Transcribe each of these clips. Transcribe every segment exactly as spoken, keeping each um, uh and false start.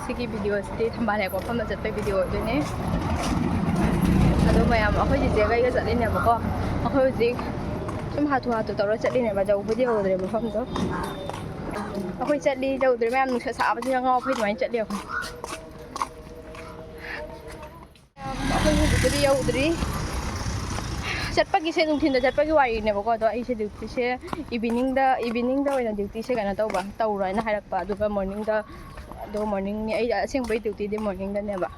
ꯁꯤꯒꯤ ꯚꯤꯗꯤꯑꯣꯁꯤꯗꯤ ꯊꯝꯕꯥꯜ ꯍꯦꯛꯄ ꯃꯐꯝꯗ ꯆꯠꯄꯒꯤ ꯚꯤꯗꯤꯑꯣ ꯑꯣꯏꯗꯣꯏꯅꯦ꯫ ꯑꯗꯣ ꯃꯌꯥꯝ, ꯑꯩꯈꯣꯏ ꯆꯤꯆꯦꯒ ꯑꯩꯒ ꯆꯠꯂꯤꯅꯦꯕꯀꯣ꯫ ꯑꯩꯈꯣꯏ ꯍꯧꯖꯤꯛ ꯁꯨꯝ ꯍꯥꯊꯨ ꯍꯥꯊꯨ ꯇꯧꯔ ꯆꯠꯂꯤꯅꯦꯕ꯫ ꯌꯧꯕꯨꯗꯤ ꯌꯧꯗ꯭ꯔꯦ ꯃꯐꯝꯗꯣ꯫ ꯑꯩꯈꯣꯏ ꯆꯠꯂꯤ ꯌꯧꯗ꯭ꯔꯦ ꯃꯌꯥꯝ, ꯅꯨꯡꯁꯥ ꯁꯥꯕꯁꯤꯅ ꯉꯥꯎ ꯐꯩ ꯑꯗꯨꯃꯥꯏꯅ ꯆꯠꯂꯤ ꯑꯩꯈꯣꯏ꯫ ꯑꯩꯈꯣꯏ ꯍꯧꯖꯤꯛꯄꯨꯗꯤ ꯌꯧꯗ꯭ꯔꯤ꯫ ꯆꯠꯄꯒꯤꯁꯦ ꯅꯨꯡꯊꯤꯟꯗ ꯆꯠꯄꯒꯤ ꯋꯥꯔꯤꯅꯦꯕꯀꯣ꯫ ꯑꯗꯣ ꯑꯩꯁꯦ ꯗ꯭ꯌꯨꯇꯤꯁꯦ ꯏꯚꯤꯅꯤꯡꯗ, ꯏꯚꯤꯅꯤꯡꯗ ꯑꯣꯏꯅ ꯗ꯭ꯌꯨꯇꯤꯁꯦ ꯀꯩꯅꯣ ꯇꯧꯕ, ꯇꯧꯔꯣ ꯍꯥꯏꯅ ꯍꯥꯏꯔꯛꯄ꯫ ꯑꯗꯨꯒ ꯃꯣꯔꯅꯤꯡꯗ, ꯑꯗꯣ ꯃꯣꯔꯅꯤꯡꯅꯤ ꯑꯩ ꯑꯁꯦꯡꯕꯩ ꯗ꯭ꯌꯨꯇꯤꯗꯤ ꯃꯣꯔꯅꯤꯡꯗꯅꯦꯕ꯫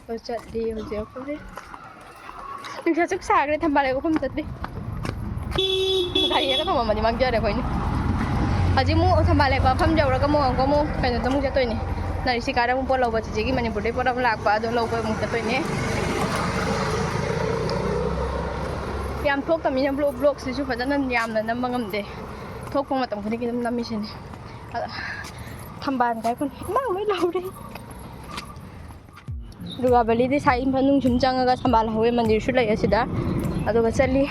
ꯑꯗꯣ ꯆꯠꯂꯤ ꯍꯧꯖꯤꯛ ꯑꯩꯈꯣꯏ꯫ ꯅꯨꯡꯁꯥ ꯁꯨꯛ ꯁꯥꯈ꯭ꯔꯦ, ꯊꯝꯕꯥꯜ ꯂꯩꯕ ꯃꯐꯝ ꯆꯠꯂꯤ꯫ ꯒꯥꯔꯤꯗꯒ ꯊꯝꯃꯝꯃꯗꯤ ꯃꯥꯡꯖꯔꯦ ꯑꯩꯈꯣꯏꯅ꯫ ꯍꯧꯖꯤꯛ ꯑꯃꯨꯛ ꯊꯝꯕꯥꯜ ꯂꯩꯕ ꯃꯐꯝ ꯌꯧꯔꯒ ꯑꯃꯨꯛ ꯑꯃꯨꯛ ꯀꯩꯅꯣꯗ ꯑꯃꯨꯛ ꯆꯠꯇꯣꯏꯅꯦ꯫ ꯅꯥꯔꯤꯁꯤꯀꯥꯗ ꯑꯃꯨꯛ ꯄꯣꯠ ꯂꯧꯕ, ꯆꯤꯆꯦꯒꯤ ꯃꯅꯤꯄꯨꯔꯗꯩ ꯄꯣꯠ ꯑꯃ ꯂꯥꯛꯄ, ꯑꯗꯣ ꯂꯧꯕ ꯑꯃꯨꯛ ꯆꯠꯇꯣꯏꯅꯦ꯫ ꯌꯥꯝ ꯊꯣꯛꯇꯕꯅꯤꯅ ꯕ꯭ꯂꯣꯛ, ꯕ꯭ꯂꯣꯛꯁꯤꯁꯨ ꯐꯖꯅ ꯌꯥꯝꯅ ꯅꯝꯕ ꯉꯝꯗꯦ꯫ ꯊꯣꯛꯄ ꯃꯇꯝ ꯈꯨꯗꯤꯡꯒꯤ ꯑꯗꯨꯝ ꯅꯝꯃꯤꯁꯤꯅꯦ꯫ ꯑ, ꯊꯝꯕꯥꯜ ꯀꯥꯏ ꯈꯨꯟ ꯏꯃꯥ ꯂꯣꯏ ꯂꯥꯎꯔꯦ꯫ ꯗꯨꯔꯒꯥ ꯚꯦꯂꯤꯗꯤ ꯁꯥꯏ ꯃꯅꯨꯡ ꯁꯨꯝ ꯆꯪꯉꯒ ꯊꯝꯕꯥꯜ ꯍꯧꯋꯦ, ꯃꯟꯗꯤꯔꯁꯨ ꯂꯩ ꯑꯁꯤꯗ꯫ ꯑꯗꯨꯒ ꯆꯠꯂꯤ꯫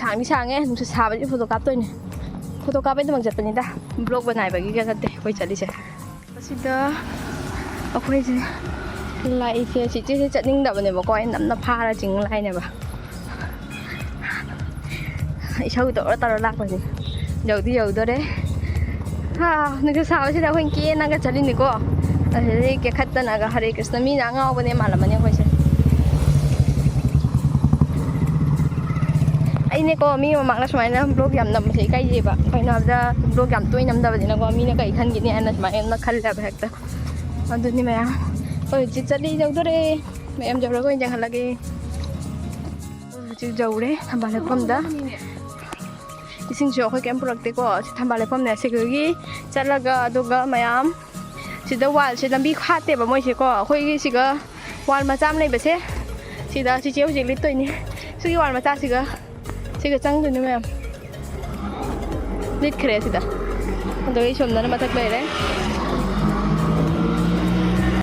ꯁꯥꯡꯗꯤ ꯁꯥꯡꯉꯦ, ꯅꯨꯡꯁꯤꯠ ꯁꯥꯕꯗꯤ ꯐꯣꯇꯣ ꯀꯥꯞꯇꯣꯏꯅꯦ꯫ ꯐꯣꯇꯣ ꯀꯥꯞꯄꯩꯗꯃꯛ ꯆꯠꯄꯅꯤꯗ, ꯕ꯭ꯂꯣꯛ ꯕꯅꯥꯏꯕꯒꯤꯒ ꯅꯠꯇꯦ ꯑꯩꯈꯣꯏ ꯆꯠꯂꯤꯁꯦ꯫ ꯑꯁꯤꯗ ꯑꯩꯈꯣꯏꯁꯦ ꯂꯥꯛꯏꯁꯦ, ꯆꯤꯆꯦꯁꯦ ꯆꯠꯅꯤꯡꯗꯕꯅꯦꯕꯀꯣ, ꯑꯩꯅ ꯅꯝꯅ ꯐꯥꯔ ꯆꯤꯡ ꯂꯥꯛꯏꯅꯦꯕ꯫ ꯏꯁꯧ ꯇꯧꯔ ꯇꯧꯔ ꯂꯥꯛꯄꯁꯦ꯫ ꯌꯧꯗꯤ ꯌꯧꯗꯣꯔꯦ꯫ ꯍꯥ, ꯅꯨꯡꯁꯥ ꯁꯥꯕꯁꯤꯗ ꯑꯩꯈꯣꯏꯅ ꯀꯦꯅꯒ ꯆꯠꯂꯤꯅꯤꯀꯣ꯫ ꯑꯁꯤꯗꯒꯤ ꯀꯦꯈꯠꯇꯅꯒ ꯍꯔꯦ ꯀ꯭ꯔꯤꯁꯅ ꯃꯤꯅ ꯑꯉꯥꯎꯕꯅꯦ ꯃꯥꯜꯂꯝꯃꯅꯤ ꯑꯩꯈꯣꯏꯁꯦ꯫ ꯑꯩꯅꯦꯀꯣ, ꯃꯤ ꯃꯃꯥꯡꯗ ꯁꯨꯃꯥꯏꯅ ꯕ꯭ꯂꯣꯛ ꯌꯥꯝ ꯅꯝꯕꯁꯦ ꯏꯀꯥꯏꯖꯩꯕ꯫ ꯀꯩꯅꯣ ꯍꯥꯏꯕꯗ, ꯕ꯭ꯂꯣꯛ ꯌꯥꯝ ꯇꯣꯏꯅ ꯅꯝꯗꯕꯅꯤꯅꯀꯣ, ꯃꯤꯅ ꯀꯩ ꯈꯟꯒꯤꯅꯤ ꯍꯥꯏꯅ ꯁꯨꯃꯥꯏꯅ ꯈꯜꯂꯦꯕ ꯍꯦꯛꯇ꯫ ꯑꯗꯨꯅꯤ ꯃꯌꯥꯝ, ꯑꯩꯈꯣꯏ ꯍꯧꯖꯤꯛ ꯆꯠꯂꯤ, ꯌꯧꯗꯣꯔꯦ꯫ ꯃꯌꯥꯝ ꯌꯧꯔꯒ ꯑꯣꯏꯅ ꯌꯦꯡꯍꯜꯂꯒꯦ꯫ ꯍꯧꯖꯤꯛ ꯌꯧꯔꯦ ꯊꯝꯕꯥꯜ ꯂꯦꯞꯐꯝꯗ꯫ ꯏꯁꯤꯡꯁꯨ ꯑꯩꯈꯣꯏ ꯀꯩꯝ ꯄꯨꯔꯛꯇꯦꯀꯣ꯫ ꯁꯤ ꯊꯝꯕꯥꯜ ꯂꯦꯞꯐꯝꯅꯦ꯫ ꯁꯤꯗꯒꯤ ꯆꯠꯂꯒ, ꯑꯗꯨꯒ ꯃꯌꯥꯝ ꯁꯤꯗ ꯋꯥꯜꯁꯦ ꯂꯝꯕꯤ ꯍꯥꯠꯇꯦꯕ ꯃꯣꯏꯁꯦꯀꯣ꯫ ꯑꯩꯈꯣꯏꯒꯤ ꯁꯤꯒ ꯋꯥꯜ ꯃꯆꯥ ꯑꯃ ꯂꯩꯕꯁꯦ, ꯁꯤꯗ ꯆꯤꯆꯦ ꯍꯧꯖꯤꯛ ꯂꯤꯠꯇꯣꯏꯅꯦ꯫ ꯁꯤꯒꯤ ꯋꯥꯜ ꯃꯆꯥꯁꯤꯒ ꯁꯤꯒ ꯆꯪꯗꯣꯏꯅꯦ ꯃꯌꯥꯝ꯫ ꯂꯤꯠꯈ꯭ꯔꯦ ꯁꯤꯗ꯫ ꯑꯗꯣ ꯑꯩ ꯁꯣꯝꯗꯅ ꯃꯊꯛ ꯂꯩꯔꯦ꯫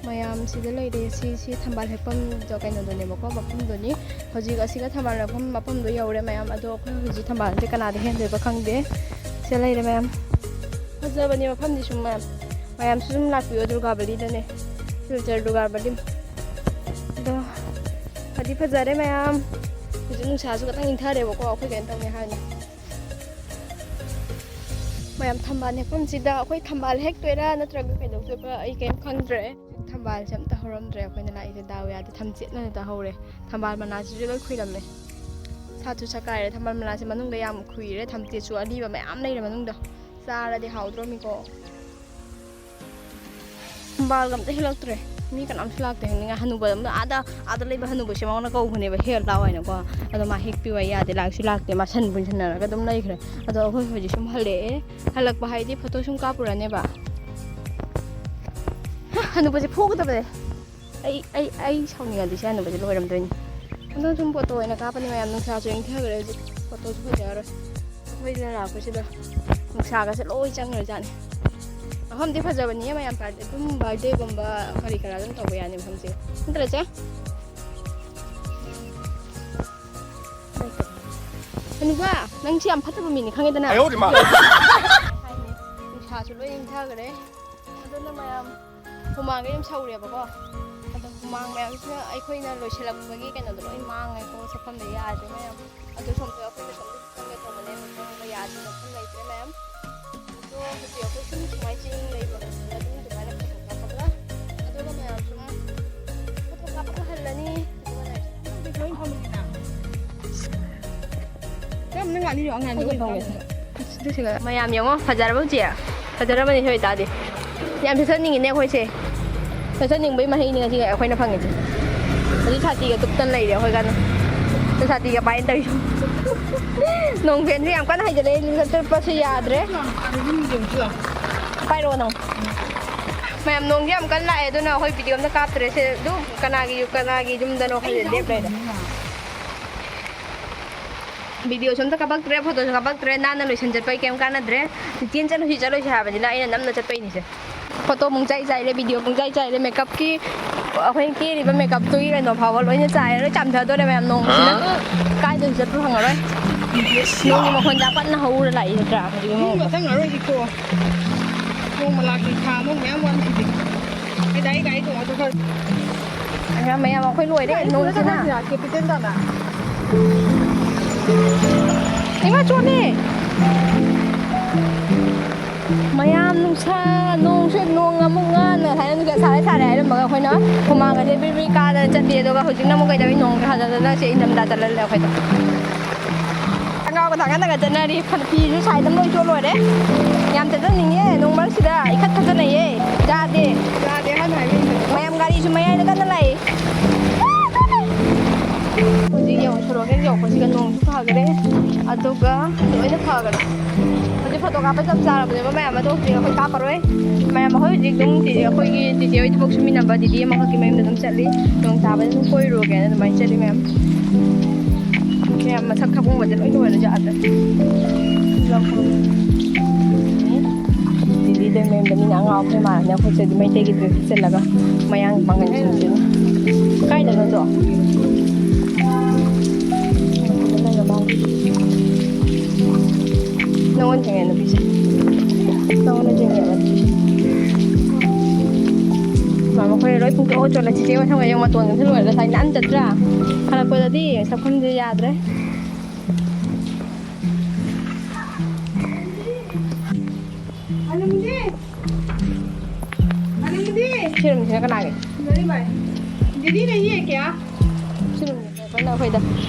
ꯃꯌꯥꯝ ꯁꯤꯗ ꯂꯩꯔꯦ꯫ ꯁꯤ, ꯁꯤ ꯊꯝꯕꯥꯜ ꯍꯦꯛꯐꯝꯗꯣ ꯀꯩꯅꯣꯗꯨꯅꯦꯕꯀꯣ, ꯃꯐꯝꯗꯨꯅꯤ꯫ ꯍꯧꯖꯤꯛ ꯑꯁꯤꯒ ꯊꯝꯕꯥꯜ ꯍꯦꯛꯐꯝ ꯃꯐꯝꯗꯣ ꯌꯧꯔꯦ ꯃꯌꯥꯝ꯫ ꯑꯗꯣ ꯑꯩꯈꯣꯏ ꯍꯧꯖꯤꯛ ꯊꯝꯕꯥꯜꯁꯦ ꯀꯅꯥꯗ ꯍꯦꯟꯗꯣꯏꯕ ꯈꯪꯗꯦ꯫ ꯁꯤꯗ ꯂꯩꯔꯦ ꯃꯌꯥꯝ꯫ ꯐꯖꯕꯅꯦ ꯃꯐꯝꯗꯤ ꯁꯨꯝ ꯃꯌꯥꯝ꯫ ꯃꯌꯥꯝꯁꯨ ꯁꯨꯝ ꯂꯥꯛꯄꯤꯌꯣ ꯗꯨꯔꯒꯥ ꯚꯦꯂꯤꯗꯅꯦ꯫ ꯁꯤꯜꯆꯔ ꯗꯨꯔꯒꯥ ꯚꯦꯂꯤ꯫ ꯑꯗꯣ ꯐꯗꯤ ꯐꯖꯔꯦ ꯃꯌꯥꯝ꯫ ꯍꯧꯖꯤꯛ ꯅꯨꯡꯁꯥꯁꯨ ꯈꯤꯇꯪ ꯏꯪꯊꯔꯦꯕꯀꯣ, ꯑꯩꯈꯣꯏ ꯀꯩꯅꯣ ꯇꯧꯅꯤ ꯍꯥꯏꯅ꯫ ꯃꯌꯥꯝ ꯊꯝꯕꯥꯜ ꯍꯦꯛꯐꯝꯁꯤꯗ ꯑꯩꯈꯣꯏ ꯊꯝꯕꯥꯜ ꯍꯦꯛꯇꯣꯏꯔꯥ ꯅꯠꯇ꯭ꯔꯒ ꯀꯩꯗꯧꯗꯣꯏꯕ ꯑꯩ ꯀꯩꯝ ꯈꯪꯗ꯭ꯔꯦ꯫ ꯊꯝꯕꯥꯜꯁꯦ ꯑꯝꯇ ꯍꯧꯔꯝꯗ꯭ꯔꯦ ꯑꯩꯈꯣꯏꯅ ꯂꯥꯛꯏꯁꯦ꯫ ꯗꯥꯎ ꯌꯥꯗꯦ, ꯊꯝꯆꯦꯠ ꯉꯥꯛꯇ ꯍꯧꯔꯦ꯫ ꯊꯝꯕꯥꯜ ꯃꯅꯥꯁꯤꯁꯨ ꯂꯣꯏ ꯈꯨꯏꯔꯝꯃꯦ꯫ ꯁꯥꯠꯁꯨ ꯁꯥꯠꯀꯥꯏꯔꯦ꯫ ꯊꯝꯕꯥꯜ ꯃꯅꯥꯁꯦ ꯃꯅꯨꯡꯗ ꯌꯥꯝ ꯈꯨꯏꯔꯦ꯫ ꯊꯝꯆꯦꯠꯁꯨ ꯑꯂꯤꯕ ꯃꯌꯥꯝ ꯂꯩꯔꯦ ꯃꯅꯨꯡꯗ꯫ ꯆꯥꯔꯗꯤ ꯍꯥꯎꯗ꯭ꯔꯣꯃꯤꯀꯣ꯫ ꯊꯝꯕꯥꯜꯒ ꯑꯝꯇ ꯍꯦꯛꯂꯛꯇ꯭ꯔꯦ꯫ ꯃꯤ ꯀꯅꯥꯝꯁꯨ ꯂꯥꯛꯇꯦ ꯍꯦꯛꯅꯤꯡꯉꯥꯏ꯫ ꯍꯅꯨꯕ ꯑꯃꯅ ꯑꯥꯗ, ꯑꯥꯗ ꯂꯩꯕ ꯍꯅꯨꯕꯁꯦ ꯃꯉꯣꯟꯗ ꯀꯧꯕꯅꯦꯕ, "ꯍꯦꯛ ꯂꯥꯛꯑꯣ" ꯍꯥꯏꯅꯀꯣ꯫ ꯑꯗꯣ ꯃꯥ ꯍꯦꯛꯄꯤꯌꯨ ꯍꯥꯏ ꯌꯥꯗꯦ꯫ ꯂꯥꯛꯁꯨ ꯂꯥꯛꯇꯦ꯫ ꯃꯥ ꯁꯟ ꯄꯨꯟꯁꯟꯅꯔꯒ ꯑꯗꯨꯝ ꯂꯩꯈ꯭ꯔꯦ꯫ ꯑꯗꯣ ꯑꯩꯈꯣꯏ ꯍꯧꯖꯤꯛ ꯁꯨꯝ ꯍꯜꯂꯛꯑꯦ꯫ ꯍꯜꯂꯛꯄ ꯍꯥꯏꯗꯤ ꯐꯣꯇꯣ ꯁꯨꯝ ꯀꯥꯞꯄꯨꯔꯅꯦꯕ꯫ ꯍ, ꯍꯅꯨꯕꯁꯦ ꯐꯨꯒꯗꯕꯅꯦ꯫ ꯑꯩ, ꯑꯩ, ꯑꯩ ꯁꯥꯎꯅꯤꯡꯉꯗꯤ ꯁꯤ ꯍꯅꯨꯕꯁꯦ ꯂꯣꯏꯔꯝꯗꯣꯏꯅꯤ꯫ ꯑꯗꯣ ꯁꯨꯝ ꯐꯣꯇꯣ ꯑꯣꯏꯅ ꯀꯥꯞꯄꯅꯤ ꯃꯌꯥꯝ꯫ ꯅꯨꯡꯁꯥꯁꯨ ꯏꯪꯊꯈ꯭ꯔꯦ ꯍꯧꯖꯤꯛ꯫ ꯐꯣꯇꯣꯁꯨ ꯐꯖꯔꯔꯣꯏ꯫ ꯑꯩꯈꯣꯏꯁꯤꯅ ꯂꯥꯛꯄꯁꯤꯗ ꯅꯨꯡꯁꯥꯒꯁꯦ ꯂꯣꯏ ꯆꯪꯈ꯭ꯔꯖꯥꯠꯅꯤ꯫ ꯃꯐꯝꯗꯤ ꯐꯖꯕꯅꯤꯍꯦ ꯃꯌꯥꯝ꯫ ꯄꯥꯔꯇꯤ ꯑꯗꯨꯝ ꯕꯥꯔꯗꯦꯒꯨꯝꯕ ꯀꯔꯤ ꯀꯔꯥ ꯑꯗꯨꯝ ꯇꯧꯕ ꯌꯥꯅꯤ ꯃꯐꯝꯁꯦ꯫ ꯅꯠꯇ꯭ꯔ ꯆꯦ? ꯍꯅꯨꯕ, ꯅꯪꯁꯤ ꯌꯥꯝ ꯐꯠꯇꯕ ꯃꯤꯅꯤ ꯈꯪꯉꯦꯗꯅ? ꯑꯌꯣ, ꯏꯃꯥ! ꯍꯥꯏꯅꯤ꯫ ꯅꯨꯡꯁꯥꯁꯨ ꯂꯣꯏ ꯏꯪꯊꯈ꯭ꯔꯦ꯫ ꯑꯗꯨꯅ ꯃꯌꯥꯝ ꯍꯨꯃꯥꯡꯒ ꯌꯥꯝ ꯁꯧꯔꯦꯕꯀꯣ꯫ ꯑꯗꯣ ꯍꯨꯃꯥꯡ ꯃꯌꯥꯝꯁꯤꯅ ꯑꯩꯈꯣꯏꯅ ꯂꯣꯏꯁꯤꯜꯂꯛꯄꯒꯤ ꯀꯩꯅꯣꯗꯣ ꯂꯣꯏ ꯃꯥꯡꯉꯦꯀꯣ꯫ ꯁꯛꯐꯝꯗ ꯌꯥꯗ꯭ꯔꯦ ꯃꯌꯥꯝ꯫ ꯑꯗꯣ ꯁꯣꯝꯗ ꯑꯩꯈꯣꯏꯅ ꯁꯣꯝꯗ ꯆꯪꯒꯦ ꯇꯧꯕꯅꯦ, ꯑꯗꯣ ꯆꯪꯕ ꯌꯥꯗ꯭ꯔꯦ, ꯃꯐꯝ ꯂꯩꯇ꯭ꯔꯦ ꯃꯌꯥꯝ꯫ ꯑꯗꯣ ꯍꯧꯖꯤꯛ ꯑꯩꯈꯣꯏ ꯁꯨꯝ ꯁꯨꯃꯥꯏꯅ ꯆꯤꯡ ꯂꯩꯕ ꯃꯐꯝꯗ ꯑꯗꯨꯝ ꯑꯗꯨꯃꯥꯏꯅ ꯐꯣꯇꯣ ꯀꯥꯞꯄꯒ, ꯑꯗꯨꯒ ꯃꯌꯥꯝ ꯁꯨꯝ ꯐꯣꯇꯣ ꯀꯥꯞꯄꯒ ꯍꯜꯂꯅꯤ꯫ ꯑꯗꯨꯒ ꯂꯩꯔꯦ꯫ ꯀꯔꯝꯕꯅ ꯉꯥꯅꯤꯅꯣ? ꯑꯉꯥꯟꯕ ꯑꯩꯒꯤ ꯑꯣꯏꯅ ꯐꯪꯉꯦ꯫ ꯄꯥꯝꯃꯦ꯫ ꯑꯗꯨꯁꯤꯒ ꯃꯌꯥꯝ ꯌꯦꯡꯉꯣ, ꯐꯖꯔꯕ ꯎꯆꯦ? ꯐꯖꯔꯕꯅꯤ ꯁꯤ ꯑꯣꯏꯇꯥꯔꯗꯤ꯫ ꯌꯥꯝ ꯆꯠꯆꯅꯤꯡꯉꯤꯅꯦ ꯑꯩꯈꯣꯏꯁꯦ꯫ ꯆꯠꯆꯅꯤꯡꯕꯒꯤ ꯃꯍꯩꯅꯤ ꯉꯁꯤ ꯑꯩꯈꯣꯏꯅ ꯐꯪꯉꯤꯁꯦ꯫ ꯍꯧꯖꯤꯛ ꯁꯥꯇꯤꯒ ꯇꯨꯞꯇꯅ ꯂꯩꯔꯦ ꯑꯩꯈꯣꯏ ꯀꯥꯟꯗ꯫ ꯁꯥꯇꯤꯒ ꯄꯥꯏꯅ ꯇꯧꯔꯤꯁꯦ꯫ ꯅꯣꯡ ꯐꯦꯟꯁꯦ ꯌꯥꯝ ꯀꯟꯅ ꯍꯩꯖꯤꯜꯂꯛꯑꯦ, ꯆꯠꯄꯁꯦ ꯌꯥꯗ꯭ꯔꯦ꯫ ꯄꯥꯏꯔꯛꯑꯣ ꯅꯪ꯫ ꯃꯌꯥꯝ ꯅꯣꯡꯁꯦ ꯌꯥꯝ ꯀꯟꯅ ꯂꯥꯛꯑꯦ, ꯑꯗꯨꯅ ꯑꯩꯈꯣꯏ ꯚꯤꯗꯤꯑꯣ ꯑꯝꯇ ꯀꯥꯞꯇ꯭ꯔꯦ꯫ ꯁꯦ ꯑꯗꯨꯝ ꯀꯅꯥꯒꯤ, ꯀꯅꯥꯒꯤ ꯌꯨꯝꯗꯅꯣ ꯈꯪꯗꯦ ꯂꯦꯞ ꯂꯩꯔꯦ꯫ ꯚꯤꯗꯤꯑꯣꯁꯨ ꯑꯝꯇ ꯀꯥꯞꯄꯛꯇ꯭ꯔꯦ, ꯐꯣꯇꯣꯁꯨ ꯀꯥꯞꯄꯛꯇ꯭ꯔꯦ, ꯅꯥꯟꯅ ꯂꯣꯏꯁꯟ ꯆꯠꯄꯩ ꯀꯩꯝ ꯀꯥꯟꯅꯗ꯭ꯔꯦ꯫ ꯅꯤꯇꯦꯟ ꯆꯠꯂꯨꯁꯤ ꯆꯠꯂꯨꯁꯤ ꯍꯥꯏꯕꯅꯤꯅ ꯑꯩꯅ ꯅꯝꯅ ꯆꯠꯄꯩꯅꯤꯁꯦ꯫ ꯐꯣꯇꯣ ꯄꯨꯡꯆꯥꯏ ꯆꯥꯏꯔꯦ, ꯚꯤꯗꯤꯑꯣ ꯄꯨꯡꯆꯥꯏ ꯆꯥꯏꯔꯦ, ꯃꯦꯀꯞꯀꯤ ꯑꯩꯈꯣꯏꯅ ꯀꯦꯔꯤꯕ ꯃꯦꯀꯞꯇꯨꯒꯤ ꯀꯩꯅꯣ ꯐꯥꯎꯕ ꯂꯣꯏꯅ ꯆꯥꯏꯔꯦ, ꯂꯣꯏ ꯆꯥꯝꯊꯗꯣꯔꯦ ꯃꯌꯥꯝ꯫ ꯅꯣꯡꯁꯤꯅ ꯀꯥꯏꯗꯁꯨ ꯆꯠꯄ ꯐꯪꯉꯔꯣꯏ꯫ ꯅꯣꯡꯒꯤ ꯃꯈꯣꯟ ꯌꯥꯝ ꯀꯟꯅ ꯍꯧꯔ ꯂꯥꯛꯏ ꯅꯠꯇ꯭ꯔꯥ ꯍꯧꯖꯤꯛ? ꯏꯃꯨꯡ ꯃꯊꯪ ꯉꯔꯣꯏ ꯏꯀꯣ꯫ ꯅꯣꯡꯃ ꯂꯥꯛꯀꯦ, ꯊꯥ ꯑꯃ ꯃꯌꯥꯝ ꯋꯥꯠꯂꯤꯁꯤꯗꯤ꯫ ꯑꯩ ꯒꯥꯔꯤ, ꯒꯥꯔꯤ ꯇꯣꯡꯉꯁꯨ ꯈꯔ ꯃꯌꯥꯝ, ꯃꯌꯥꯝ ꯑꯩꯈꯣꯏ ꯂꯣꯏꯔꯦ ꯅꯣꯡꯁꯤꯅ꯫ ꯀꯦꯄꯤꯇꯦꯜ ꯇꯥꯅ꯫ ꯏꯃꯥ ꯆꯣꯠꯂꯦ꯫ ꯃꯌꯥꯝ ꯅꯨꯡꯁꯥ, ꯅꯣꯡꯁꯨ ꯅꯣꯡ ꯑꯃꯨꯛ ꯉꯥꯟꯅ ꯉꯁꯥꯏ ꯅꯨꯡꯁꯥ ꯁꯥꯔꯦ ꯁꯥꯔꯦ ꯍꯥꯏꯔꯝꯃꯒ ꯑꯩꯈꯣꯏꯅ ꯍꯨꯃꯥꯡꯒꯁꯦ ꯕ꯭ꯔꯤ ꯕ꯭ꯔꯤ ꯀꯥꯗꯅ ꯆꯠꯂꯤ, ꯑꯗꯨꯒ ꯍꯧꯖꯤꯛꯅ ꯑꯃꯨꯛ ꯀꯩꯗꯧꯔꯤ? ꯅꯣꯡ ꯍꯟꯖꯤꯜꯂꯒ ꯁꯤ ꯏꯪꯊꯝꯊꯥ ꯆꯠꯍꯜꯂꯦ ꯑꯩꯈꯣꯏꯗ꯫ ꯑꯉꯥꯎꯕ ꯊꯥꯡꯒꯠꯅꯒ ꯆꯠꯅꯔꯤ꯫ ꯐꯤꯁꯨ ꯁꯥꯏꯗ ꯂꯣꯏ ꯆꯣꯠ ꯂꯣꯏꯔꯦ꯫ ꯌꯥꯝ ꯆꯠꯆꯅꯤꯡꯉꯦ ꯅꯣꯡ ꯃꯔꯛꯁꯤꯗ꯫ ꯏꯈꯠ ꯈꯠꯆꯅꯩꯌꯦ꯫ ꯌꯥꯗꯦ꯫ ꯌꯥꯗꯦ ꯍꯥꯏꯅ ꯍꯥꯏꯕꯤꯕꯅꯦ꯫ ꯃꯌꯥꯝ ꯒꯥꯔꯤꯁꯨ ꯃꯌꯥꯏꯗ ꯀꯟꯅ ꯂꯥꯛꯏ꯫ ꯍꯧꯖꯤꯛ ꯌꯦꯡꯉꯣ, ꯁꯣꯔꯣꯛ ꯍꯦꯛ ꯌꯧꯔꯛꯄꯁꯤꯒ ꯅꯣꯡꯁꯨ ꯐꯈ꯭ꯔꯦ, ꯑꯗꯨꯒ ꯂꯣꯏꯅ ꯐꯈ꯭ꯔꯦ꯫ ꯍꯧꯖꯤꯛ ꯐꯣꯇꯣ ꯀꯥꯞꯄ ꯆꯞ ꯆꯥꯔꯕꯅꯦꯕ ꯃꯌꯥꯝ꯫ ꯑꯗꯣ ꯍꯧꯖꯤꯛ ꯑꯩꯈꯣꯏ ꯀꯥꯞꯄꯔꯣꯏ꯫ ꯃꯌꯥꯝ, ꯑꯩꯈꯣꯏ ꯍꯧꯖꯤꯛ ꯑꯗꯨꯝ ꯆꯦ-, ꯑꯩꯈꯣꯏꯒꯤ ꯆꯦꯆꯦ ꯍꯣꯏ ꯊꯕꯛ ꯁꯨꯃꯤꯟꯅꯕ ꯗꯤꯗꯤ ꯑꯃꯈꯛꯀꯤ ꯃꯌꯨꯝꯗ ꯑꯗꯨꯝ ꯆꯠꯂꯤ꯫ ꯅꯣꯡ ꯇꯥꯕꯗ ꯑꯗꯨꯝ ꯀꯣꯏꯔꯨꯔꯒꯦꯅ ꯑꯗꯨꯃꯥꯏꯅ ꯆꯠꯂꯤ ꯃꯌꯥꯝ꯫ ꯃꯌꯥꯝ ꯃꯁꯛ ꯈꯪꯕꯨꯡꯕꯁꯦ ꯂꯣꯏ ꯂꯣꯏꯔꯦ ꯌꯥꯗ꯭ꯔꯦ꯫ ꯗꯤꯗꯤꯗ ꯃꯌꯨꯝꯗ ꯃꯤꯅ ꯑꯉꯥꯎ ꯑꯐꯩ ꯃꯥꯜꯂꯅꯤ꯫ ꯑꯩꯈꯣꯏ ꯁꯤꯗꯗꯤ ꯃꯩꯇꯩꯒꯤ ꯗ꯭ꯔꯦꯁ ꯁꯦꯠꯂꯒ ꯃꯌꯥꯡ ꯄꯥꯡꯒꯟꯁꯤꯡꯁꯤꯅ꯫ ꯀꯥꯏꯗꯅꯣ ꯑꯗꯣ? ꯅꯉꯣꯟ ꯊꯦꯡꯉꯦ ꯅꯨꯄꯤꯁꯦ꯫ ꯅꯉꯣꯟꯗ ꯊꯦꯡꯉꯦꯕ ꯅꯨꯄꯤꯁꯦ꯫ ꯃꯥ ꯃꯈꯣꯏꯅ ꯂꯣꯏ ꯄꯨꯡꯇꯣꯛꯑ ꯆꯣꯠꯂꯦ꯫ ꯆꯤꯆꯦ ꯃꯁꯝꯒ ꯌꯦꯡꯉꯣ, ꯃꯇꯣꯟꯒꯁꯦ ꯂꯣꯏꯔꯦ꯫ ꯉꯁꯥꯏ ꯅꯥꯟ ꯆꯠꯇ꯭ꯔꯥ? ꯍꯜꯂꯛꯄꯗꯗꯤ ꯁꯛꯐꯝꯁꯦ ꯌꯥꯗ꯭ꯔꯦ꯫ ꯁꯤ ꯔꯨꯝꯁꯤꯅ ꯀꯅꯥꯒꯤ? ꯁꯤ ꯔꯨꯝꯁꯤꯅ ꯑꯩꯈꯣꯏꯗ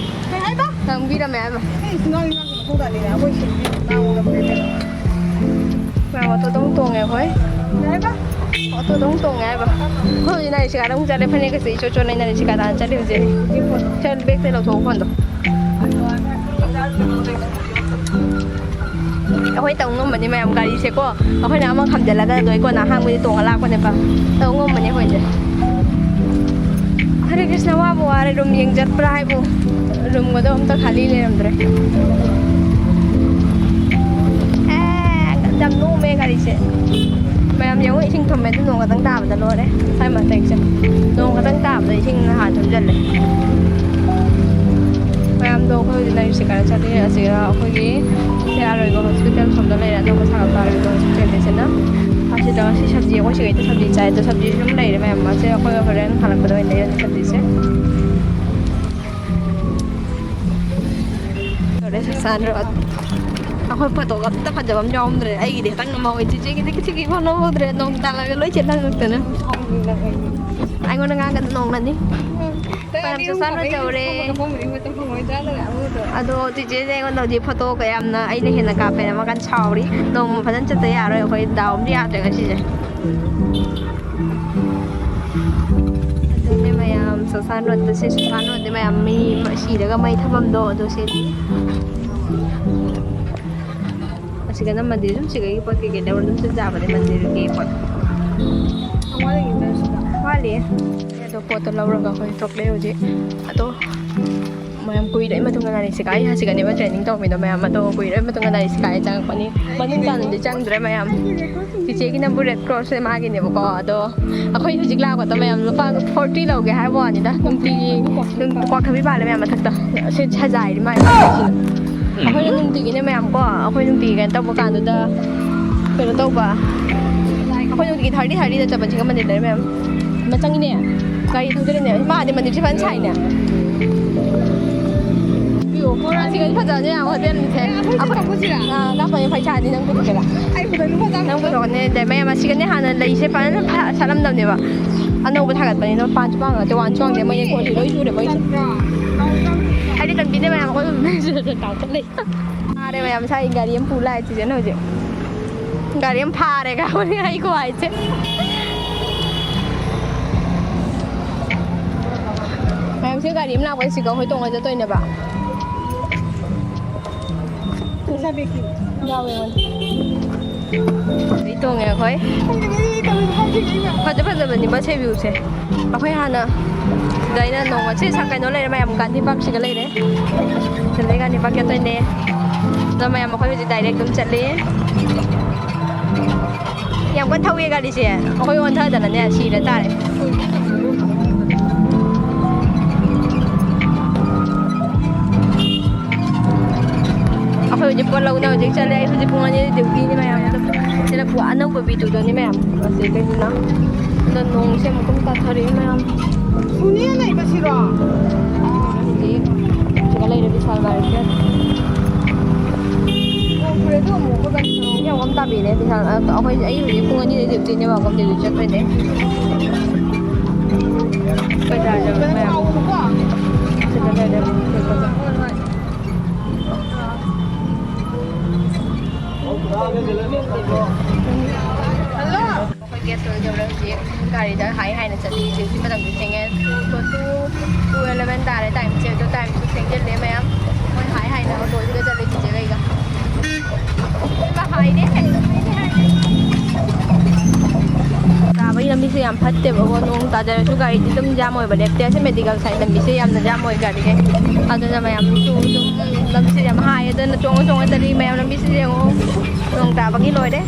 ꯀꯩ ꯍꯥꯏꯕ? ꯉꯥꯡꯕꯤꯔꯝꯃꯦ ꯍꯥꯏꯕ꯫ ꯃꯌꯥꯝ ꯑꯣꯇꯣꯗ ꯑꯃꯨꯛ ꯇꯣꯡꯉꯦ ꯑꯩꯈꯣꯏ꯫ ꯀꯩ ꯍꯥꯏꯕ? ꯑꯣꯇꯣꯗ ꯑꯃꯨꯛ ꯇꯣꯡꯉꯦ ꯍꯥꯏꯕ꯫ ꯑꯩꯈꯣꯏ ꯍꯧꯖꯤꯛ ꯅꯥꯔꯤꯁꯤꯀꯥꯗ ꯑꯃꯨꯛ ꯆꯠꯂꯦ꯫ ꯐꯅꯦꯛꯀꯁꯦ ꯏꯆꯣꯠ ꯆꯣꯠꯅ ꯅꯥꯔꯤꯁꯤꯀꯥꯗ ꯆꯠꯂꯤ ꯍꯧꯖꯤꯛ꯫ ꯁꯦ, ꯕꯦꯒꯇ ꯂꯧꯊꯣꯛꯑꯣ ꯐꯣꯟꯗꯣ꯫ ꯑꯩꯈꯣꯏ ꯇꯧ ꯉꯝꯕꯅꯤ ꯃꯌꯥꯝ ꯒꯥꯔꯤꯁꯦꯀꯣ꯫ ꯑꯩꯈꯣꯏꯅ ꯑꯃ ꯈꯝꯖꯤꯜꯂꯒ ꯑꯗꯣ ꯑꯩ ꯀꯣꯟꯅ ꯑꯍꯥꯡꯕꯗꯤ ꯇꯣꯡꯉ ꯂꯥꯛꯄꯅꯦꯕ꯫ ꯇꯧ ꯉꯝꯕꯅꯤ ꯑꯩꯈꯣꯏꯁꯦ꯫ ꯍꯔꯦ ꯀ꯭ꯔꯤꯁꯅ, ꯋꯥꯕꯨ ꯋꯥꯔꯦ꯫ ꯔꯨꯝ ꯌꯦꯡ ꯆꯠꯄ꯭ꯔꯥ ꯍꯥꯏꯕꯨ ꯔꯨꯝꯒꯗꯣ ꯑꯝꯇ ꯈꯥꯂꯤ ꯂꯩꯔꯝꯗ꯭ꯔꯦ꯫ ꯑꯦ, ꯌꯥꯝ ꯅꯣꯝꯃꯦ ꯒꯥꯔꯤꯁꯦ꯫ ꯃꯌꯥꯝ ꯌꯦꯡꯉꯣ, ꯏꯁꯤꯡ ꯊꯨꯝꯃꯦ꯫ ꯑꯗꯨ ꯅꯣꯡ ꯈꯛꯇꯪ ꯇꯥꯕꯗ ꯂꯣꯏꯔꯦ꯫ ꯁ꯭ꯋꯥꯏ ꯃꯇꯦꯛꯁꯦ꯫ ꯆꯠꯂꯦ꯫ ꯃꯌꯥꯝꯗꯣ ꯑꯩꯈꯣꯏ ꯍꯧꯖꯤꯛ ꯂꯩꯔꯤꯁꯦ ꯀꯥꯏꯗ ꯆꯠꯂꯤ? ꯑꯁꯤꯗ ꯑꯩꯈꯣꯏꯒꯤ ꯁꯤ ꯑꯔꯣꯏꯕ ꯍꯣꯁꯄꯤꯇꯥꯜ ꯁꯣꯝꯗ ꯂꯩꯔꯦ, ꯑꯅꯧꯕ ꯁꯥꯒꯠꯄ ꯑꯔꯣꯏꯕ ꯍꯣꯁꯄꯤꯇꯥꯜꯁꯤꯅ꯫ ꯑꯁꯤꯗ ꯉꯁꯤ ꯁꯕꯖꯤ, ꯑꯩꯈꯣꯏ ꯁꯤꯒꯩꯗ ꯁꯕꯖꯤ ꯆꯥꯏ, ꯑꯗꯣ ꯁꯕꯖꯤꯁꯨ ꯑꯗꯨꯝ ꯂꯩꯔꯦ ꯃꯌꯥꯝ꯫ ꯑꯁꯤ ꯑꯩꯈꯣꯏ ꯍꯣꯔꯦꯟ ꯍꯜꯂꯛꯄꯗ ꯑꯣꯏꯅ ꯂꯩꯔꯅꯤ ꯁꯕꯖꯤꯁꯦ꯫ ꯌꯧꯔꯦ ꯁꯨꯁꯥꯟ ꯔꯣꯗ꯫ ꯑꯩꯈꯣꯏ ꯐꯣꯇꯣꯒ ꯑꯝꯇ ꯐꯖꯕ ꯑꯃ ꯌꯥꯎꯔꯝꯗ꯭ꯔꯦ꯫ ꯑꯩꯒꯤꯗꯤ ꯈꯤꯇꯪ ꯅꯝꯍꯧꯋꯦ, ꯆꯤꯆꯦꯒꯤꯗꯤ ꯀꯤꯁꯤꯒꯤ ꯐꯣꯟ ꯂꯧꯍꯧꯗ꯭ꯔꯦ, ꯅꯣꯡ ꯇꯥꯜꯂꯒ ꯂꯣꯏ ꯆꯦꯟꯊꯈ꯭ꯔꯦ꯫ ꯑꯩꯉꯣꯟꯗ ꯉꯥꯡꯒꯅꯨ, ꯅꯣꯡꯅꯅꯤ꯫ ꯃꯌꯥꯝ ꯆꯥꯛ ꯆꯥꯅ ꯇꯧꯔꯦ꯫ ꯑꯗꯣ ꯆꯤꯆꯦꯁꯦ ꯑꯩꯉꯣꯟꯗ ꯍꯧꯖꯤꯛ ꯐꯣꯇꯣꯒ ꯌꯥꯝꯅ ꯑꯩꯅ ꯍꯦꯟꯅ ꯀꯥꯞꯄꯦꯅ ꯃꯥ ꯀꯟꯅ ꯁꯥꯎꯔꯤ꯫ ꯅꯣꯡꯃ ꯐꯖꯅ ꯆꯠꯇ ꯌꯥꯔꯣꯏ, ꯑꯩꯈꯣꯏ ꯗꯥꯎ ꯑꯃꯗꯤ ꯌꯥꯗ꯭ꯔꯦ ꯉꯁꯤꯁꯦ꯫ ꯑꯗꯨꯅꯦ ꯃꯌꯥꯝ, ꯁꯣꯁꯥꯟ ꯔꯣꯗꯇ ꯁꯤ ꯁꯣꯁꯥꯟ ꯔꯣꯗꯇ ꯃꯌꯥꯝ ꯃꯤ ꯁꯤꯔꯒ ꯃꯩ ꯊꯝꯐꯝꯗꯣ ꯑꯗꯣ ꯁꯤꯅꯤ꯫ ꯑꯁꯤꯒꯅ ꯃꯟꯗꯤꯔ, ꯑꯗꯨꯝ ꯁꯤꯒꯒꯤ ꯄꯣꯠ ꯀꯩꯀꯩ ꯂꯧꯔ ꯑꯗꯨꯝ ꯆꯠ ꯌꯥꯕꯅꯦ ꯃꯟꯗꯤꯔꯒꯤ ꯄꯣꯠ꯫ ꯋꯥꯠꯂꯤ꯫ ꯑꯗꯣ ꯄꯣꯠꯇꯣ ꯂꯧꯔꯒ ꯑꯩꯈꯣꯏ ꯊꯣꯛꯂꯛꯑꯦ ꯍꯧꯖꯤꯛ꯫ ꯑꯗꯣ ꯃꯌꯥꯝ ꯀꯨꯏꯔꯕꯩ ꯃꯇꯨꯡꯗ ꯅꯥꯔꯤꯁꯦ ꯀꯥꯏ ꯍꯧꯖꯤꯛꯀꯅꯦꯕ ꯇ꯭ꯔꯦꯅꯤꯡ ꯇꯧꯔꯝꯃꯤꯗꯣ ꯃꯌꯥꯝ꯫ ꯑꯗꯣ ꯀꯨꯏꯔꯕꯩ ꯃꯇꯨꯡꯗ ꯅꯥꯔꯤꯁꯦ ꯀꯥꯏ ꯆꯪꯉꯛꯄꯅꯤ꯫ ꯃꯅꯨꯡ ꯇꯥꯅꯗꯤ ꯆꯪꯗ꯭ꯔꯦ ꯃꯌꯥꯝ꯫ ꯆꯤꯆꯦꯒꯤꯅꯕꯨ ꯔꯦꯗ ꯀ꯭ꯔꯣꯁꯁꯦ ꯃꯥꯒꯤꯅꯦꯕꯀꯣ꯫ ꯑꯗꯣ ꯑꯩꯈꯣꯏ ꯍꯧꯖꯤꯛ ꯂꯥꯛꯄꯗ ꯃꯌꯥꯝ ꯂꯨꯄꯥ ꯐꯣꯔꯇꯤ ꯂꯧꯒꯦ ꯍꯥꯏꯕ ꯋꯥꯅꯤꯗ꯫ ꯅꯨꯡꯇꯤꯒꯤ ꯑꯗꯨꯝ ꯀ꯭ꯋꯥꯛꯊꯕꯤ ꯄꯥꯜꯂꯦ ꯃꯌꯥꯝ ꯃꯊꯛꯇ꯫ ꯁꯤ ꯁꯖꯥꯏꯔꯤ ꯃꯥꯏ ꯃꯊꯛꯁꯤꯅ꯫ ꯑꯩꯈꯣꯏꯅ ꯅꯨꯡꯇꯤꯒꯤꯅꯦ ꯃꯌꯥꯝ ꯀꯣ, ꯑꯩꯈꯣꯏ ꯅꯨꯡꯇꯤꯒꯤ ꯀꯩꯅꯣ ꯇꯧꯕ ꯀꯥꯟꯗꯨꯗ ꯀꯩꯅꯣ ꯇꯧꯕ꯫ ꯑꯩꯈꯣꯏ ꯅꯨꯡꯇꯤꯒꯤ ꯊꯥꯔꯇꯤ ꯊꯥꯔꯇꯤꯗ ꯆꯠꯄꯁꯤꯒ ꯃꯟꯗꯤꯔ ꯂꯩꯔꯦ ꯃꯌꯥꯝ꯫ ꯃꯆꯪꯒꯤꯅꯦ꯫ ꯒꯥꯔꯤ ꯊꯧꯖꯤꯜꯂꯤꯅꯦ꯫ ꯃꯥꯗꯤ ꯃꯟꯗꯤꯔꯁꯦ ꯐꯖꯅ ꯁꯥꯏꯅꯦ꯫ ꯑꯁꯤꯒꯗꯤ ꯐꯖꯕꯅꯦ ꯌꯥꯝ ꯍꯣꯇꯦꯜꯁꯦ꯫ ꯑꯩꯈꯣꯏ ꯆꯠ ꯇꯧꯕꯁꯤꯔꯥ? ꯑꯥ, ꯀꯥꯞꯄꯅꯤ ꯄꯩꯁꯥꯅꯤ ꯅꯪ ꯄꯨꯊꯣꯛꯀꯦꯔꯥ? ꯑꯩ ꯄꯨꯊꯣꯛꯅꯤ ꯄꯩꯁꯥ ꯅꯪ ꯄꯨꯊꯣꯛꯀꯅꯤ꯫ ꯑꯗꯩ ꯃꯌꯥꯝ ꯑꯁꯤꯒꯅꯦ ꯍꯥꯟꯅ ꯂꯩꯁꯦ ꯐꯖꯅ ꯐ-, ꯁꯥꯠꯂꯝꯗꯕꯅꯦꯕ꯫ ꯑꯅꯧꯕ ꯊꯥꯒꯠꯄꯅꯤꯅ ꯄꯥꯟꯁꯨ ꯄꯥꯟ ꯉꯥꯛꯇꯦ, ꯋꯥꯟꯁꯨ ꯋꯥꯡꯗꯦ, ꯃꯣꯏꯒꯤ ꯀꯣꯜꯁꯦ ꯂꯣꯏ ꯁꯨꯔꯦ ꯃꯣꯏꯁꯦ꯫ ꯍꯥꯏꯗꯤ ꯂꯝꯕꯤꯗ ꯃꯌꯥꯝ ꯑꯩꯈꯣꯏ ꯀꯥꯎꯈꯠꯂꯦ꯫ ꯐꯥꯔꯦ ꯃꯌꯥꯝ, ꯁꯥꯏ ꯒꯥꯔꯤ ꯑꯃ ꯄꯨ ꯂꯥꯛꯑꯦ ꯆꯤꯆꯦꯅ ꯍꯧꯖꯤꯛ꯫ ꯒꯥꯔꯤ ꯑꯃ ꯐꯥꯔꯦ ꯀꯥꯎꯈꯠꯂꯦ ꯑꯩ ꯈꯨꯍꯥꯏꯁꯦ꯫ ꯃꯌꯥꯝꯁꯦ ꯒꯥꯔꯤ ꯑꯃ ꯂꯥꯛꯄꯁꯤꯒ ꯑꯩꯈꯣꯏ ꯇꯣꯡꯉ ꯆꯠꯇꯣꯏꯅꯦꯕ꯫ ꯌꯥꯎꯋꯦ ꯑꯩꯉꯣꯟꯗ꯫ ꯒꯥꯔꯤ ꯇꯣꯡꯉꯦ ꯑꯩꯈꯣꯏ꯫ ꯐꯖ ꯐꯖꯕꯅꯤ ꯕꯁ ꯍꯦꯕꯤꯌꯨꯁꯦ꯫ ꯑꯩꯈꯣꯏ ꯍꯥꯟꯅ ꯁꯤꯗ ꯑꯩꯅ ꯅꯣꯡꯃ ꯁꯤ ꯁ-, ꯀꯩꯅꯣ ꯂꯩꯔꯦ ꯃꯌꯥꯝ, ꯒꯥꯟꯙꯤ ꯄꯥꯔꯛꯁꯤꯒ ꯂꯩꯔꯦ꯫ ꯁꯤꯗꯩ ꯒꯥꯟꯙꯤ ꯄꯥꯔꯛ ꯆꯠꯇꯣꯏꯅꯦ꯫ ꯑꯗꯣ ꯃꯌꯥꯝ ꯑꯩꯈꯣꯏ ꯍꯧꯖꯤꯛ ꯗꯥꯏꯔꯦꯛ ꯑꯗꯨꯝ ꯆꯠꯂꯦ꯫ ꯌꯥꯝ ꯀꯟꯅ ꯊꯧꯋꯦ ꯒꯥꯔꯤꯁꯦ꯫ ꯑꯩꯈꯣꯏ ꯑꯣꯟꯊꯗꯅꯅꯦ ꯁꯤꯔ ꯇꯥꯔꯦ꯫ ꯄꯣꯠ ꯂꯧꯅ ꯍꯧꯖꯤꯛ ꯆꯠꯂꯦ꯫ ꯑꯩ ꯍꯧꯖꯤꯛ ꯄꯨꯡ ꯑꯅꯤꯗ ꯗ꯭ꯌꯨꯇꯤꯅꯤ ꯃꯌꯥꯝ꯫ ꯑꯗꯣ ꯁꯤꯗ ꯄꯨ-, ꯑꯅꯧꯕ ꯕꯤꯇꯨꯗꯨꯅꯤ ꯃꯌꯥꯝ꯫ ꯑꯁꯤ ꯀꯩꯅꯣꯅ꯫ ꯑꯗꯣ ꯅꯣꯡꯁꯦ ꯑꯃꯨꯛ ꯀꯟꯅ ꯇꯥꯊꯔꯛꯑꯦ ꯃꯌꯥꯝ꯫ ꯁꯨꯅꯤꯌꯥ ꯂꯩꯕꯁꯤꯔꯣ? ꯍꯧꯖꯤꯛ ꯁꯤꯗ ꯂꯩꯔꯦ ꯕꯤꯁꯥꯜ ꯃꯥꯔꯀꯦꯠ꯫ ꯅꯣꯡ ꯆꯨꯔꯦ ꯑꯗꯨ ꯑꯃꯨꯛ ꯑꯩꯈꯣꯏ ꯕꯥꯅꯤ ꯌꯥꯝ ꯀꯟꯅ ꯇꯥꯕꯤꯔꯦ ꯕꯤꯁꯥꯜ꯫ ꯑ, ꯑꯩꯈꯣꯏ, ꯑꯩ ꯍꯧꯖꯤꯛ ꯄꯨꯡ ꯑꯅꯤꯗ ꯗ꯭ꯌꯨꯇꯤꯅꯦꯕ, ꯀꯝꯗ ꯗ꯭ꯌꯨꯇꯤ ꯆꯠꯇꯣꯏꯅꯦ꯫ ꯕꯖꯥꯔ ꯆꯠꯂꯣ ꯃꯌꯥꯝ꯫ ꯁꯤꯗ ꯂꯩꯔꯦ꯫ ꯑꯩꯈꯣꯏ ꯒꯦꯁ ꯂꯣꯏ ꯌꯧꯔꯦ ꯍꯧꯖꯤꯛ꯫ ꯒꯥꯔꯤꯗ ꯍꯥꯏ ꯍꯥꯏꯅ ꯆꯠꯂꯤ꯫ ꯍꯧꯖꯤꯛ ꯃꯇꯝꯁꯨ ꯊꯦꯡꯉꯦ꯫ ꯇꯨ, ꯇꯨ, ꯇꯨ ꯑꯦꯂꯦꯚꯦꯟ ꯇꯥꯔꯦ ꯇꯥꯏꯝꯁꯦ꯫ ꯑꯗꯣ ꯇꯥꯏꯝꯁꯨ ꯊꯦꯡꯖꯤꯜꯂꯦ ꯃꯌꯥꯝ꯫ ꯃꯣꯏ ꯍꯥꯏ ꯍꯥꯏꯅ ꯑꯣꯇꯣꯁꯤꯗ ꯆꯠꯂꯤ ꯆꯤꯆꯦꯒ ꯑꯩꯒ꯫ ꯏꯃꯥ, ꯍꯥꯏꯅꯦ, ꯍꯥꯏꯅꯦ, ꯍꯥꯏꯅꯦ, ꯍꯥꯏꯅꯦ꯫ ꯇꯥꯕꯒꯤ ꯂꯝꯕꯤꯁꯦ ꯌꯥꯝ ꯐꯠꯇꯦꯕꯀꯣ꯫ ꯅꯣꯡ ꯇꯥꯖꯔꯁꯨ ꯒꯥꯔꯤꯗꯤ ꯑꯗꯨꯝ ꯖꯥꯝ ꯑꯣꯏꯕ ꯂꯦꯞꯇꯦ꯫ ꯑꯁꯤ ꯃꯦꯗꯤꯀꯦꯜ ꯁꯥꯏꯠ ꯂꯝꯕꯤꯁꯦ ꯌꯥꯝꯅ ꯖꯥꯝ ꯑꯣꯏ ꯒꯥꯔꯤꯁꯦ꯫ ꯑꯗꯨꯅ ꯃꯌꯥꯝꯁꯨ ꯑꯗꯨꯝ ꯂꯝꯕꯤꯁꯦ ꯌꯥꯝ ꯍꯥꯏ꯫ ꯑꯗꯨꯅ ꯆꯣꯡꯉ ꯆꯣꯡꯉ ꯆꯠꯂꯤ ꯃꯌꯥꯝ꯫ ꯂꯝꯕꯤꯁꯤꯗ ꯌꯦꯡꯉꯣ꯫ ꯅꯣꯡ ꯇꯥꯕꯒꯤ ꯂꯣꯏꯔꯦ꯫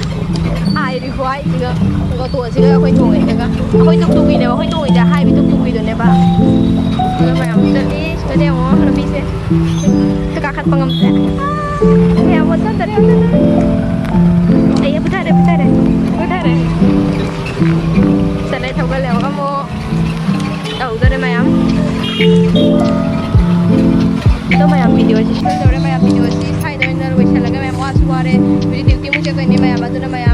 ꯍꯥꯏꯔꯤ ꯈꯨꯍꯥꯏꯁꯤꯒ꯫ ꯑꯣꯇꯣꯁꯤꯒ ꯑꯩꯈꯣꯏ ꯇꯣꯡꯉꯤꯁꯤꯒ꯫ ꯑꯩꯈꯣꯏ ꯇꯨꯛ ꯇꯨꯛꯀꯤꯅꯦꯕ꯫ ꯑꯩꯈꯣꯏ ꯇꯣꯡꯉꯤꯁꯦ ꯍꯥꯏꯕꯤ ꯇꯨꯛ ꯇꯨꯛꯀꯤꯗꯨꯅꯦꯕ꯫ ꯑꯗꯣ ꯃꯌꯥꯝ ꯆꯠꯂꯤ꯫ ꯁꯤꯗ ꯌꯦꯡꯉꯣ ꯂꯝꯕꯤꯁꯦ꯫ ꯀꯥꯈꯠꯄ ꯉꯝꯗ꯭ꯔꯦ꯫ ꯃꯌꯥꯝ ꯑꯣꯟꯊꯣꯛꯇꯔꯦ, ꯑꯣꯟꯊꯣꯛꯇꯔꯦ꯫ ꯑꯩ ꯄꯨꯊꯔꯦ, ꯄꯨꯊꯔꯦ, ꯄꯨꯊꯔꯦ꯫ ꯆꯠꯂꯦ, ꯊꯧꯒꯠꯂꯦ ꯑꯃꯨꯛ꯫ ꯇꯧꯗꯣꯔꯦ ꯃꯌꯥꯝ꯫ ꯑꯗꯣ ꯃꯌꯥꯝ, ꯚꯤꯗꯤꯑꯣꯁꯤ ꯁꯤꯗ ꯇꯧꯔꯦ ꯃꯌꯥꯝ꯫ ꯚꯤꯗꯤꯑꯣꯁꯤ ꯁ꯭ꯋꯥꯏꯗ ꯑꯣꯏꯅ ꯂꯣꯏꯁꯤꯜꯂꯒꯦ ꯃꯌꯥꯝ꯫ ꯋꯥꯁꯨ ꯋꯥꯔꯦ꯫ ꯍꯧꯖꯤꯛ ꯗ꯭ꯌꯨꯇꯤ ꯑꯃꯨꯛ ꯆꯠꯇꯣꯏꯅꯦ ꯃꯌꯥꯝ꯫ ꯑꯗꯨꯅ ꯃꯌꯥꯝ